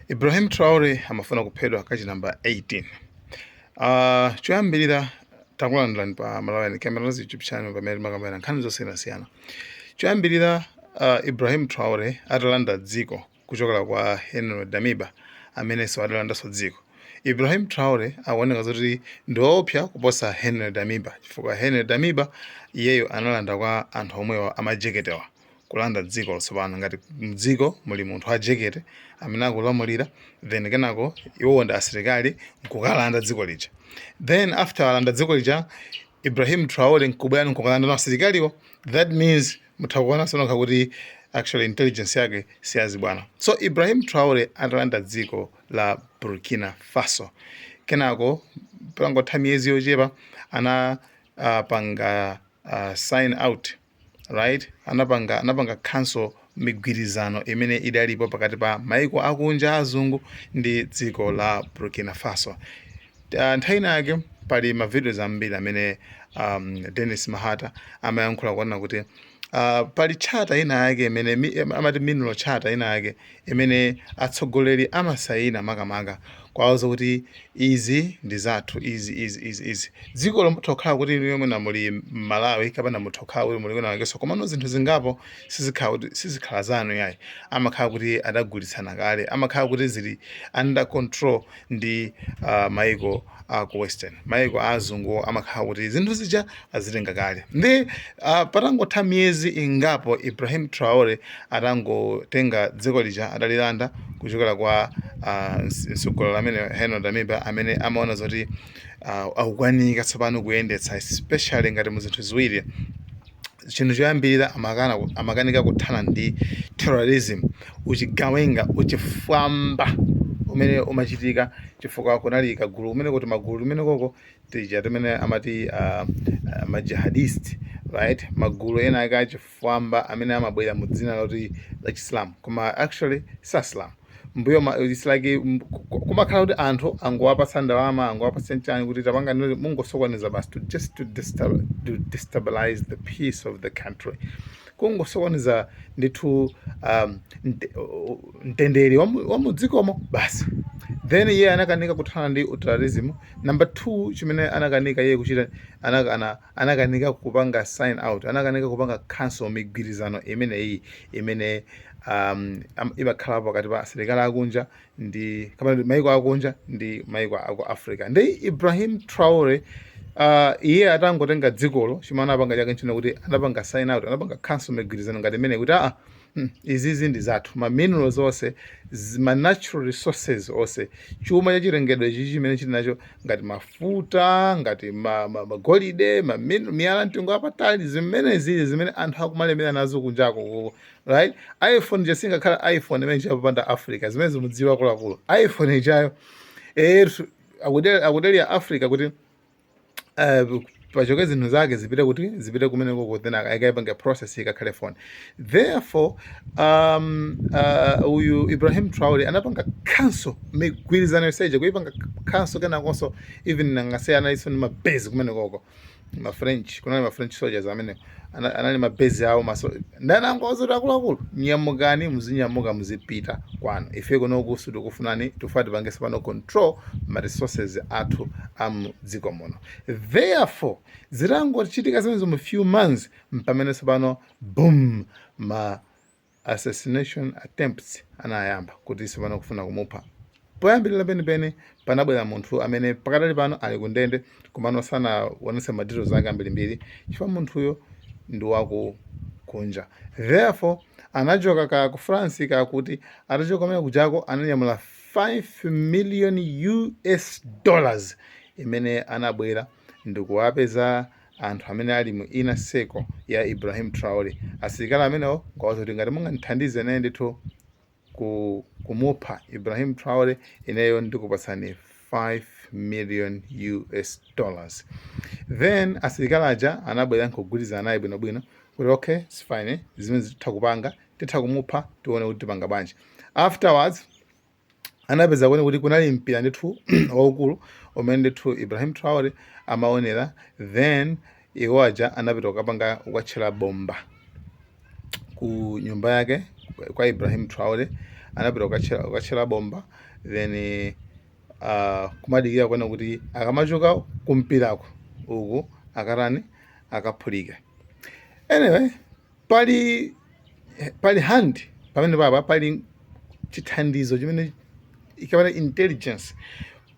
Ibrahim Traore amafuna kuphedwa kachi namba 18. Choyambirira, takulandirani pa Malawi Cameras YouTube channel pamene timakambirana nkhani zosiyanasiyana. Choyambirira, Ibrahim Traore atalanda dziko kuchokera kwa Henry Damiba, amenenso adalandanso dziko, Ibrahim Traore akuoneka zoti ndi woopsa kuposa Henry Damiba, chifukwa Henry Damiba iyeyo analanda kwa anthu omwewa amajeketewa, kulanda dziko latsopano. Ngati mdziko muli munthu ajekete amene akulamulira, then kenako iwowo ndi asilikali nkukalanda dziko lija. Then after alanda dziko lija, Ibrahim Traore nkubwera nkukalanda na asilikaliwo. That means mutha kuonanso nokha kuti actually intelligence yake siyazibwana. So Ibrahim Traore atalanda dziko la Burkina Faso, kenako pangotha miyezi yochepa anapanga sign out, right? Anapanga cancel migwirizano imene idalipo pakati pa maiko akunja, azungu, ndi dziko la Burkina Faso. Nthawi inake pali ma videos ambiri amene Dennis Mahata amayankhula kuona kuti pali charter ina yake imene amati mineral charter ina yake imene atsogoleri amasayina, makamaka kwawuza kuti izi ndi zathu, izi, izi, izi, izi. Dziko lomutha kukhala kuti inuyo mwina muli Malawi kapena mutha kukhala kuti muli kwina wakenso, komano zinthu zingapo sizikhala kuti sizikhala zanu yayi. Amakhala kuti adagulitsana kale, amakhala kuti zili under control ndi maiko aku Western, maiko azungu. Amakhala kuti zinthu zija azitenga kale. Ndi patangotha miyezi ingapo Ibrahim Traore atangotenga dziko lija, adalilanda kuchokera kwa mtsogoleri amene Henry Damiba, amene amaona zoti akukwanika tsopano kuyendetsa, especially ngati mu zinthu ziwiri. Chinthu choyambirira, amakanika kuthana ndi terrorism, uchigawenga, uchifwamba umene umachitika, chifukwa kunali kagulu kumene kuti magulu kumene koko tija timene amati majihadist, right? Magulu ena ake achifwamba amene amabwera mu dzina loti la Chisilamu, koma actually sasilamu. Mbuyo it's like kumakhala kuti anthu angowapatsa ndalama, angowapatsa chani, kuti tapanga mungosokoneza basi, to just to destabilize the peace of the country, kungosokoneza ndithu mtendere wa mudzikomo basi. Then iye anakanika kuthana ndi terrorism. Number two, chimene anakanika iye kuchita, anakanika kupanga sign out, anakanika kupanga cancel migwirizano imeneyi imene imakhala pakati pa asilikali akunja ndi kapena maiko akunja ndi maiko aku Africa. Ndi Ibrahim Traore, iye atangotenga dzikolo, chimene anapanga chake nchino kuti anapanga sign out, anapanga cancel migwirizano ngati imene, kuti aa, izizi ndi zathu, ma minerals onse, ma natural resources onse, chuma chachilengedwe chichi chimene chili nacho, ngati mafuta, ngati magolide, miyala mtengo wapatali, zimene zili zimene anthu akumalemera nazo kunjako koko, right? iPhone jasingakhala iPhone imene chapapanda Africa. Zimene zimudziwa akuluakulu, iPhone ichayo akudalira Africa kuti pachoke zinthu zake zipite kuti zipite kumene koko, then akaipanga process ikakhale phone. Therefore uyu Ibrahim Traore anapanga cancel migwirizano yonseja, kuipanga cancel. Kenakonso even nangase analinso ndi mabase kumene koko, ma French, kunali ma French soldiers amene anali mabase awo maso. Ndanangoza kuti akuluakulu, nyamukani, muzinyamuka, muzipita kwanu, ife kunoku sitikufunani, tufa tipangenso pano control ma resources athu a dziko muno. Therefore zitangochitika zimenezo, mu few months mpamene pano boom, ma assassination attempts anayamba, kuti tsopano kufuna kumupha. Poyambirira penipeni panabwera munthu amene pakadali pano ali kundende, komano sanaonetse ma details ake ambirimbiri chifukwa munthuyo ndi waku kunja. Therefore anachoka ka ku France kakuti atachoka kumene kujako ananyamula 5 million US dollars imene anabwera ndikuwapeza anthu amene ali mu inner circle ya Ibrahim Traore, asilikali amenewo, kwawaza kuti ngati mungandithandize naye ndithu kumupha Ibrahim Traore, ineyo ndikupatsani 5 million US dollars. Then asilikali aja anabwera nkugwirizana naye bwinobwino kuti okay, it's fine, zimene zitha kupanga, titha kumupha, tione kuti tipanga bwanji. Afterwards anapeza kuone kuti kunali mpira ndithu waukulu umene ndithu Ibrahim Traore amaonera. Then iwo aja anapita kukapanga, kukatchera bomba ku nyumba yake kwa Ibrahim Traore. Anapita kukatchera bomba, then kumadikira kuona kuti akamachoka kumpirako uku akatani, akaphulike. Anyway, pali hand pamene papa, pali chithandizo chimene ikapata intelligence,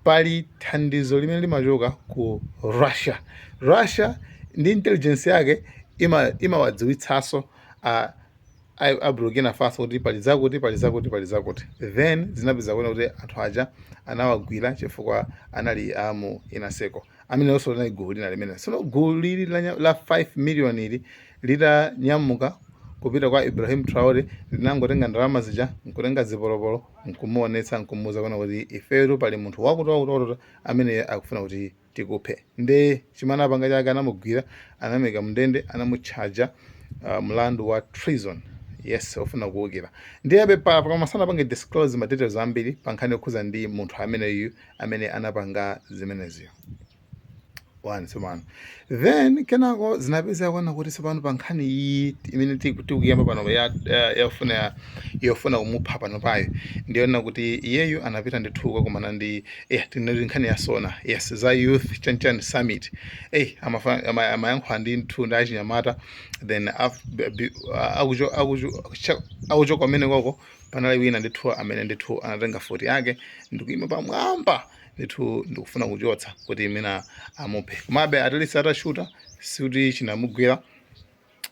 pali thandizo limene limachoka ku Russia. Russia ndi intelligence yake imawadziwitsanso a Burkina Faso kuti pali zakuti, pali zakuti, pali zakuti. Then zinapeza kuona kuti anthu aja anawagwira chifukwa anali amu inaseko amene onso linali gulu lina limene. Sono gulu lili la 5 million ili litanyamuka kupita kwa Ibrahim Traore, linangotenga ndalama zija, nkutenga zipolopolo, nkumuonetsa, nkumuuza kuona kuti ifetu pali munthu wakuti wakuti wakuti amene akufuna kuti tikuphe. Nde chimene apanga chake, anamugwira, anamuyika mndende, anamutchaja mlandu wa treason, yes, ofuna kuwukira. Ndiyebe pa koma sanapange disclose ma details ambiri pa nkhani yokhuza ndi munthu ameneyu amene anapanga zimeneziyo. One tsopano, then kenako zinapeza kuona kuti tsopano pa nkhani iyi imene tikuyamba pano yofuna kumupha pano payo, ndiyona kuti iyeyu anapita ndithu kukakumana ndi tinati nkhani ya SONA, yes, za youth chanchan summit. Amayankhula ndi ndithu ndi achinyamata. Then akuchoka kumene koko, panali wina ndithu amene ndithu anatenga mfuti yake ndikuyima pamwamba ndithu ndikufuna kuchotsa kuti imene amuphe. Komabe at least atashuta sikuti chinamugwira.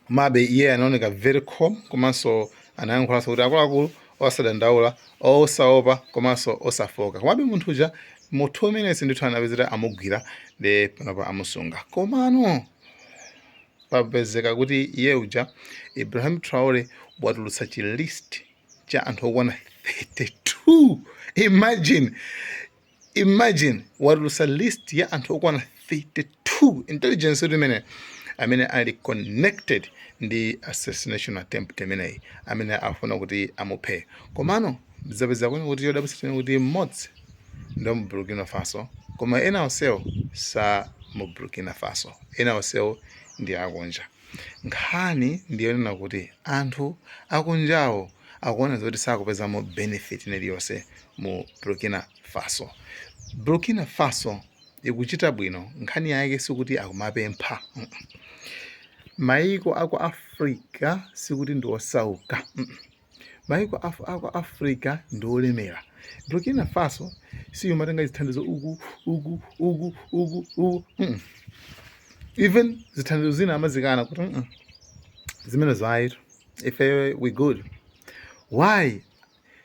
Komabe iye anaoneka very calm, komanso anayankhulanso kuti akuluakulu osadandaula, osaopa komanso osafoka. Komabe munthu uja mu 2 minutes ndithu anapezera amugwira, ndi panopa amusunga. Komano papezeka kuti iye uja Ibrahim Traore watulutsa chi list cha anthu okwana 32. Imagine, imagine, watulutsa list ya anthu okwana 32, intelligence kuti imene amene ali connected ndi assassination attempt imeneyi, amene afuna kuti amuphe. Komano zapeza kuona kuti chodabwitsa chene kuti mmodzi ndo mu Burkina Faso, koma ena onsewo sa mu Burkina Faso, ena onsewo ndi akunja. Nkhani ndiyonena kuti anthu akunjawo akuona zoti sakupezamo benefit iliyonse mu Burkina Faso. Burkina Faso ikuchita bwino, nkhani yake sikuti akumapempha. Maiko aku Africa sikuti ndi osauka. Maiko aku Africa ndi olemera. Burkina Faso siyumatenga zithandizo uku, uku, uku, uku, uku. Even zithandizo zina amazikana kuti zimenezo ayitu, ife we good. Why?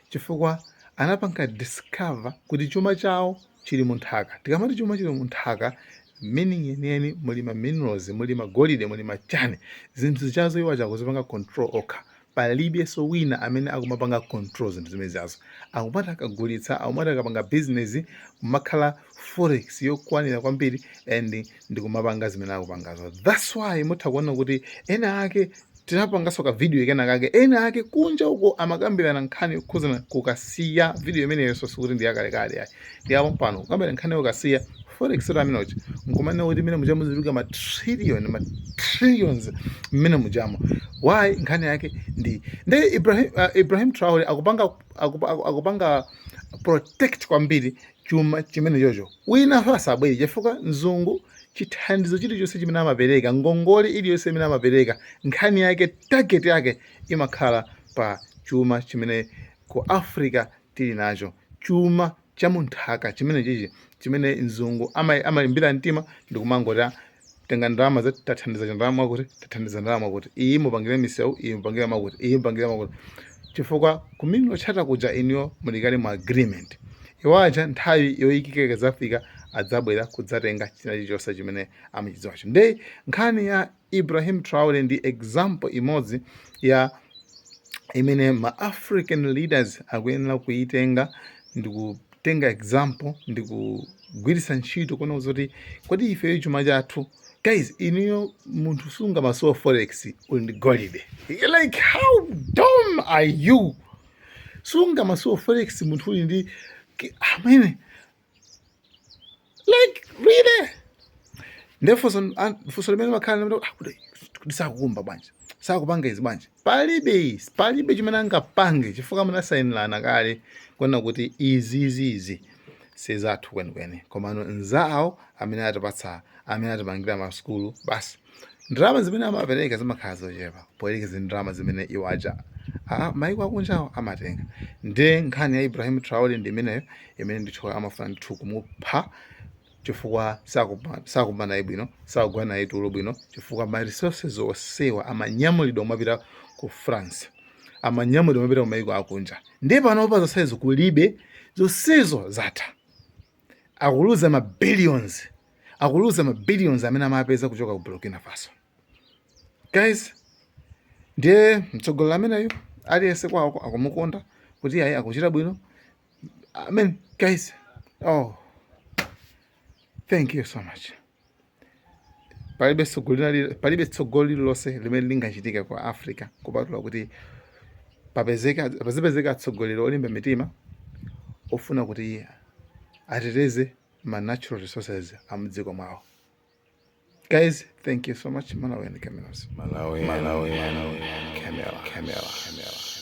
Chifukwa anapanga discover kuti chuma chawo chili munthaka. Tikamati chuma chili munthaka, meaning yeniyeni muli ma minerals, muli magolide, muli machani, zinthu zichazo iwo achakuzipanga control okha. Palibenso wina amene akumapanga control zinthu zimene zazo. Akumati akagulitsa, akumati akapanga business, kumakhala forex yokwanira kwambiri and ndikumapanga zimene akupangazo. That's why mutha kuona kuti ena ake, tinapanganso ka video kena kake, ena ake kunja uko amakambirana nkhani yokhuzana kukasiya. Video imeneyonso sikuti ndi yakalekale yayi, ndi apo pano kukambirana nkhani yokasiya forex amene uja, nkumanena kuti imene muja muzituluka ma trillion, ma trillions mmene mujamo. Why? Nkhani yake ndi Ibrahim Traore akupanga protect kwambiri chuma chimene chocho. Wina asabwere, chifukwa mzungu chithandizo chilichonse chimene amapereka, ngongole iliyonse imene amapereka, nkhani yake, target yake imakhala pa chuma chimene ku Africa tili nacho, chuma cha munthaka chimene chichi chimene mzungu amalimbira mtima ndikumangoti tenga ndalama za tathandiza ndalama kuti tathandiza ndalama kuti iyi mupangire misewu, iyi mupangire makuti, iyi mupangire makuti, chifukwa ku Mineral Charter kuja iniyo mulikali mu agreement. Iwaja nthawi yoyikika ikadzafika adzabwera kudzatenga china chilichonse chimene amachidziwacho. Nde nkhani ya Ibrahim Traore ndi example imodzi ya imene ma African leaders akuyenera kuitenga ndikutenga example ndikugwiritsa ntchito kuona kuti kodi ifeyo chuma chathu. Guys, inuyo munthu sungamasowa forex uli ndi golide. Like, how dumb are you? Sungamasowa forex munthu uli ndi amene, like, really? Nde funso limene makhala kuti sakukumba bwanji? Sakupanga izi bwanji? Palibe, palibe chimene angapange chifukwa munasayinirana kale kuona kuti izizizi sizathu kwenikweni, komano nzawo amene atipatsa, amene atipangira masukulu. Basi, ndalama zimene amapereka zimakhala zochepa poyerekeza ndalama zimene iwo aja maiko akunjawo amatenga. Nde nkhani ya Ibrahim Traore ndi imeneyo, imene ndithu amafuna ndithu kumupha chifukwa sakumva naye bwino, sakugwa naye tulo bwino, chifukwa ma resources onsewa amanyamulidwa kumapita ku France, amanyamulidwa kumapita ku maiko akunja. Ndiye panopa zonsezo kulibe, zonsezo zatha. Akuluza ma billions, akuluza ma billions amene amapeza kuchoka ku Burkina Faso, guys. Ndiye mtsogoleri ameneyo aliyense kwawo akumukonda kuti ayi, akuchita bwino. I mean, guys, oh, thank you so much. Palibe tsogolo lililonse limene lingachitika ku Africa kupatula kuti pazipezeka atsogoleri olimba mitima ofuna kuti ateteze ma natural resources a mdziko mwawo. Guys, thank you so much. Malawi and Cameras. Malawi, Malawi, Camera, Camera, Camera.